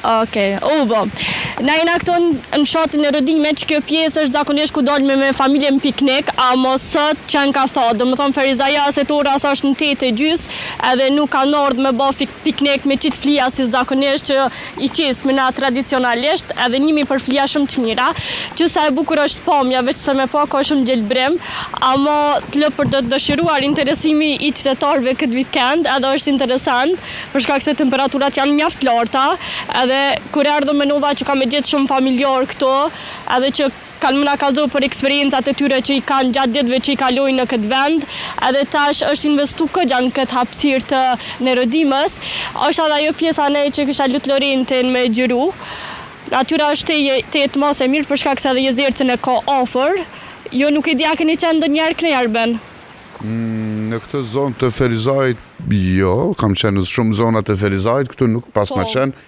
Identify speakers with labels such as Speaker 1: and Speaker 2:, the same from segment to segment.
Speaker 1: Okej, u bo. Na jena këtu në fshatin Nerodime, që kjo pjesë është zakonisht ku dalim me familje në piknik, amo sot qenka thatë, domethonë ferizajasit ora sa është në 8 e gjys, edhe nuk kanë ardhë me bo piknik me qitë flija si zakonisht që i qesmi na tradicionalisht, edhe njimi për flija shumë të mira, që sa e bukur është pamja, veç se me pa ka shumë gjelbrim, amo të lë për të dëshiruar interesimi i qytetarëve këtë vikend, edhe është interesant, për shkak se temperaturat janë mjaft larta, edhe kur erdhëm menova që kam me gjetë shumë familjar këtu, edhe që kanë më na kallzu për eksperiencat e tyre që i kanë gjatë ditëve që i kalojnë në këtë vend, edhe tash është investu këgja në këtë hapësirë të Nerodimës, është edhe ajo pjesa ne që kisha lut Lorentin me xhiru. Natyra është tejet mos e mirë për shkak se edhe Jezercin e ka afër. Jo nuk e di a keni qenë ndonjëherë kënej Arben?
Speaker 2: Mm, në këtë zonë të Ferizajt, jo, kam qenë në shumë zona të Ferizajt, këtu nuk paskna po. qenë.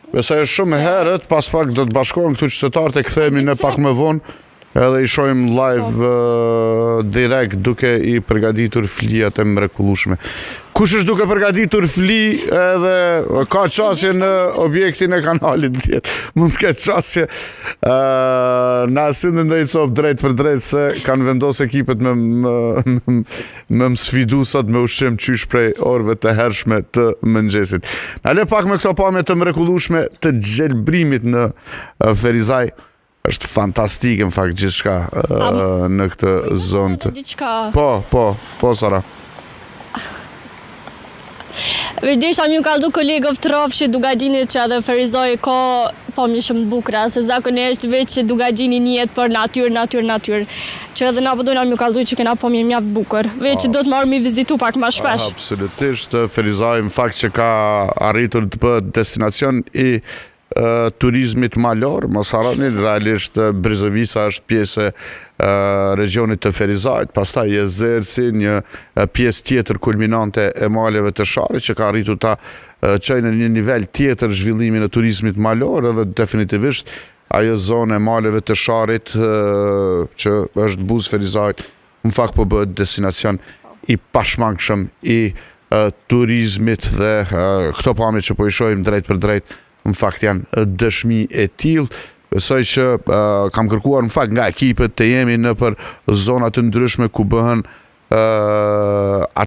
Speaker 2: Besoj është shumë herët, pas pak do të bashkohen këtu qytetarët e kthehemi në pak më vonë, edhe i shohim live po. uh, direkt duke i përgatitur flijat e mrekullueshme. Kush është duke përgatitur fli edhe ka qasje në objektin e kanalit 10, mund të ketë qasje uh, na sillni ndonjë copë drejt për drejt se kanë vendosë ekipet me më, me, me më sfidu sot me ushqim qysh prej orëve të hershme të mëngjesit. Na le pak me këto pamje të mrekullueshme të gjelbrimit në Ferizaj. Është fantastike në fakt gjithçka në këtë zonë
Speaker 1: të... Diçka.
Speaker 2: Po, po, po Sara.
Speaker 1: Veç deshta me ju kallzu kolegëve të Rrafshit Dukagjinit që edhe Ferizaj ka pamje shumë të bukura, se zakonisht veç Dukagjini njihet për natyrë, natyrë, natyrë. Që edhe na po dojna me ju kallzu që kena pamje mjaft bukur. Veç që do të marrë mi vizitu pak ma shpesh.
Speaker 2: Absolutisht, Ferizaj në fakt që ka arritur të bëhet destinacion i turizmit malor, mos harroni, realisht Brezovica është pjesë e regjionit të Ferizajt, pastaj Jezerci, një pjesë tjetër kulminante e maleve të Sharrit që ka arritur ta çojë në një nivel tjetër zhvillimin e turizmit malor edhe definitivisht ajo zonë e maleve të Sharrit që është buzë Ferizajt, në fakt po bëhet destinacion i pashmangshëm i turizmit dhe këto pamje që po i shohim drejt për drejt në fakt janë dëshmi e tillë. Besoj që kam kërkuar në fakt nga ekipet të jemi nëpër zona të ndryshme ku bëhen uh,